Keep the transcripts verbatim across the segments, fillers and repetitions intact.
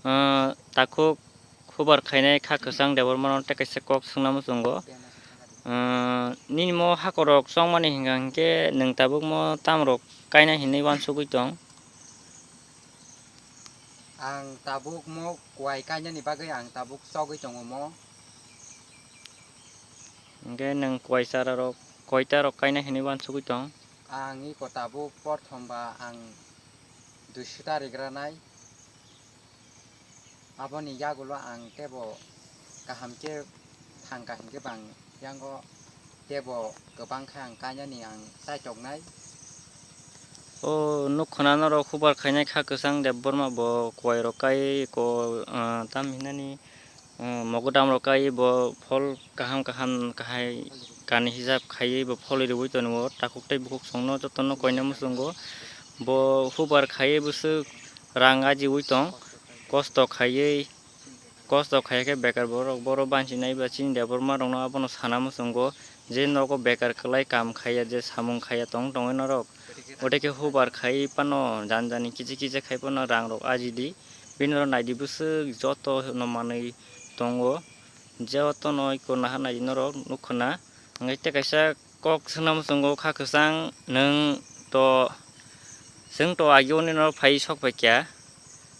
Ah, takhuk hubar khainai kha kwchang Debbarmano tei kaisa kok swngna muchungo. Ah, nini mo hakorok chongmani hwnka hinkhe nwng tabukmo tamrok kaina hinwi uansugwi tong? Ang tabuk mo kuai kainani bagwi ang tabuk chogwi tongo mo. Hinkhe nwng kuai chara rok, koita rok kaina hinwi uansugwi tong? Ang iko tabuk porthom ba ang duiso ta rigranai. Aboni yagulo ang tebo kaham khe thangkha hinkhe bang yango tebo kwbang khe ang kainani ang chaitoknai. O nukho na norok hubar khainai kha kwchang Debbarma bo kuai rok kai ko, ah, tam hinani, ah, mogodam rok kai bo phol kaham kaham kahai kani hijab khaiwi bo phol riwi tongo takhuk tei bukhuk songno jotono koina muchungo bo hubar khaiwi bwswk rang ajiwi tong kosto khaiwi. Kosto khaiya khe bekar borok, borok banchi nai ba chini Debbarma rokno abono sana muchungo je nogo bekar kwlai kam khaiya, je samung khaiya tong tongwi norok, ode khe hubar khai phano jani jani kisa kisa khai phano rang rok aji di, bini rok nai di bwswk joto no manwi tongo, joto no iko naha nai di norok nukho na, hwnkhe tei kaisa. Kok swngna muchungo kha kwchang, nwng to, chwng to agini no phai sok pai kha,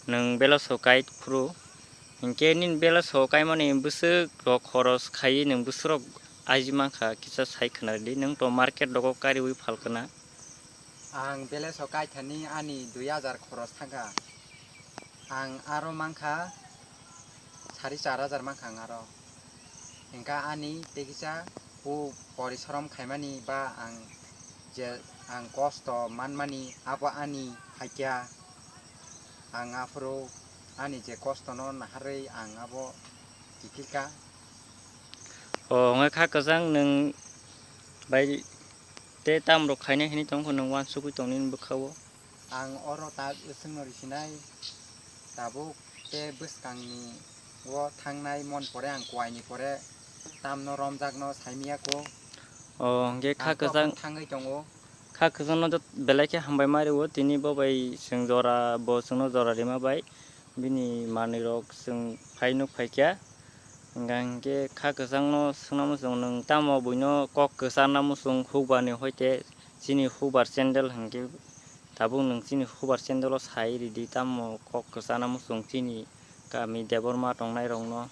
nwng belaso kai phuru, hinkhe nini belaso kaimani bwswk rok khoros khaiwi nwng bwswk rok aji mankha, kisa sai khwna di, nwng to market rogo kariwi phal khwna. Ang belaso kaithani ani dui hajar khoros thangkha. Ang aro mankha sari char hajar mankha ang aro. Hingkha ani tei kisa o porisorom khaimani ba ang je ang kosto manmani abo ani phaikya. Ang aphuru ani je kostono naharwi ang abo kiphilkha. O, hwnkhai kha kwchang nwng bai tei tamrok khaina hinwi tongkha nwng uansugwi tong nini bwkha-o. Ang oro ta bwswkno risinai, tabuk tei bwskangni o thangnai mon pore ang kuaini pore tamno romjakno saimiyako. O, hwnkhe kha kwchang thangwi tongo. Kha kwchangno jot-, belai khe hambai ma rwo, tini bo bai chwng jora, bo chwngno jora rima bai bini manwirok chwng phai nuk phaikha. Hwnka hinkhe kha kwchangno swngna muchung, nwng tamo buino kok kwcharna muchung hukbarni hoite chini hukbar sandal hinkhe tabuk nwng chini hukbar sandalo sai ridi tamo kok kwcharna muchung chini kami Debbarma tongnairokno.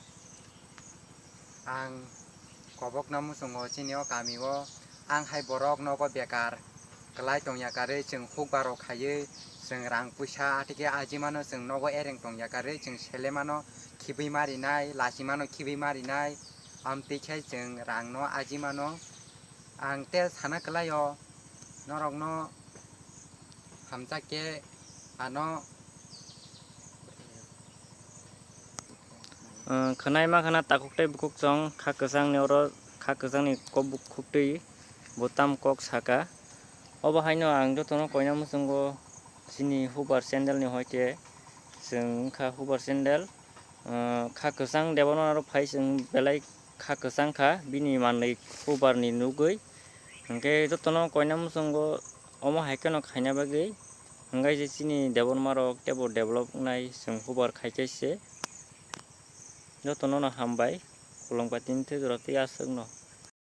Ang kobokna muchungo chini o kami o, ang hai borok nogo bekar kwlai tongya karwi chwng hukbaro khaiwi chwng rang puisa athikhe ajimano chwng nogo ereng tongya karwi chwng selemano khibwi marinai, lachimano khibwi marinai, amtwi khe chwng rangno ajimano. Ang tei sana kwlaio norokno hamjakhe ano. Ah, khwnai ma khwna takhuk tei bukhuk chwng kha kwchangni oro kha kwchangni kok bukhuk twi bo tam kok saka. Obo haino ang jotono koina muchungo chini hukbar sandalni hoite chwng wngkha hukbar sandal. Ah, kha kwchang debano aro phai chwng belai kha kwchang kha bini manwi hukbarni nugwi. Hinkhe jotono koina muchungo omo hai kheno khaina bagwi. Hwnkhe je chini Debbarma rok teibo develop wngnai chwng hukbar khaikhe se. Jotono no hambai, khulumkha tini thwi jora tei aswkno.